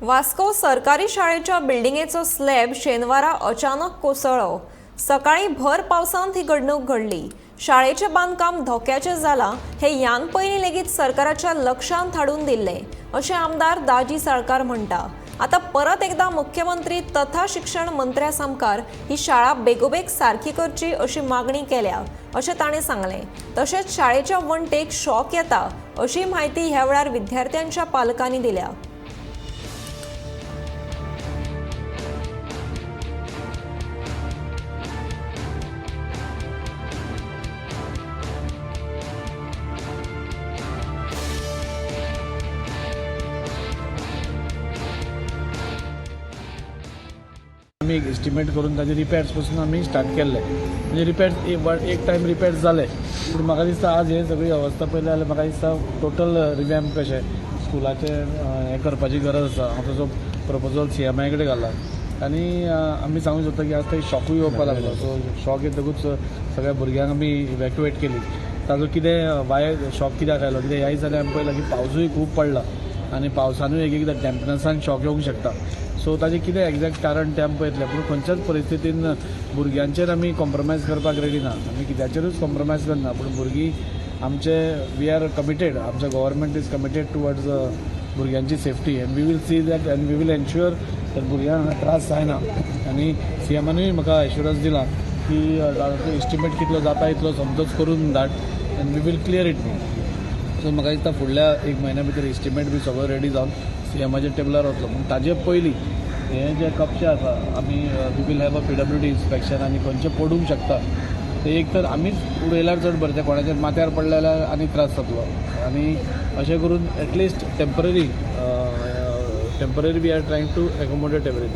वास्को सरकारी शाळेच्या बिल्डिंगेचो स्लॅब शेनवारा अचानक कोसळ्ळो. सकाळी भर पावसांत ही घडणूक घडली. शाळेचें बांदकाम धोक्याचें जालां हें ह्यान पयलीं लेगीत सरकाराच्या लक्षांत हाडून दिल्लें, अशें आमदार दाजी साळकार म्हणटा. आतां परत एकदां मुख्यमंत्री तथा शिक्षण मंत्र्या सामकार ही शाळा बेगोबेग सारकी करची अशी मागणी केल्या, अशें ताणें सांगलें. तशेंच शाळेच्या वणटेक शॉक येता अशी म्हायती ह्या वेळार विद्यार्थ्यांच्या पालकांनी दिल्या. आमी एक एस्टिमेट करून ताजे रिपेर्स पसून आमी स्टार्ट केल्ले. म्हणजे रिपेर्स एक टायम रिपेर्स जाले, पूण म्हाका दिसता आज हे सगळी अवस्था पळयली जाल्यार म्हाका दिसता टोटल रिवॅम्प कशें स्कुलाचें हें करपाची गरज आसा. हांव तसो प्रपोजल सीएमआय कडेन घाला आनी आमी सांगूंक सोदता की आज थंय शॉकूय येवपाक लागलो. सो शॉक येतकूच सगळ्या भुरग्यांक आमी इवॅक्युएट केली. ताजो कितें वाय शॉक कित्याक आयलो कित्याक, ह्या दिसांनी आमी पळयलां की पावसूय खूब पडला आनी पावसानूय एक एकदां डॅम्पनसान शॉक येवंक शकता. सो ताजें कितें एग्जॅक्ट कारण तें आमी पळयतलें, पूण खंयच्याच परिस्थितीन भुरग्यांचेर आमी कॉम्प्रोमायज करपाक रेडी ना. आमी कित्याचेरूच कॉम्प्रोमायज करना, पूण भुरगीं आमचे, we are committed, आमचो गव्हर्मेंट is committed towards भुरग्यांची safety and we will see that and we will ensure that भुरग्यांक त्रास जायना. आनी सीएमानूय म्हाका एश्युरन्स दिला की एस्टिमेट कितलो जाता इतलो समजोच करून धाड and we will clear it. So म्हाका दिसता फुडल्या एक म्हयन्या भितर एस्टिमेट बी सगळो रेडी जावन सीएमाच्या टेबलार वतलो. पूण ताजे पयलीं हे जे कपशे आसा, आमी we will have a PWD inspection आनी खंयचे पडूंक शकता ते एक तर आमीच उडयल्यार चड बरें, ते कोणाच्या माथ्यार पडले जाल्यार आनी त्रास जातलो. आनी अशें करून at least temporary we are trying to accommodate everything.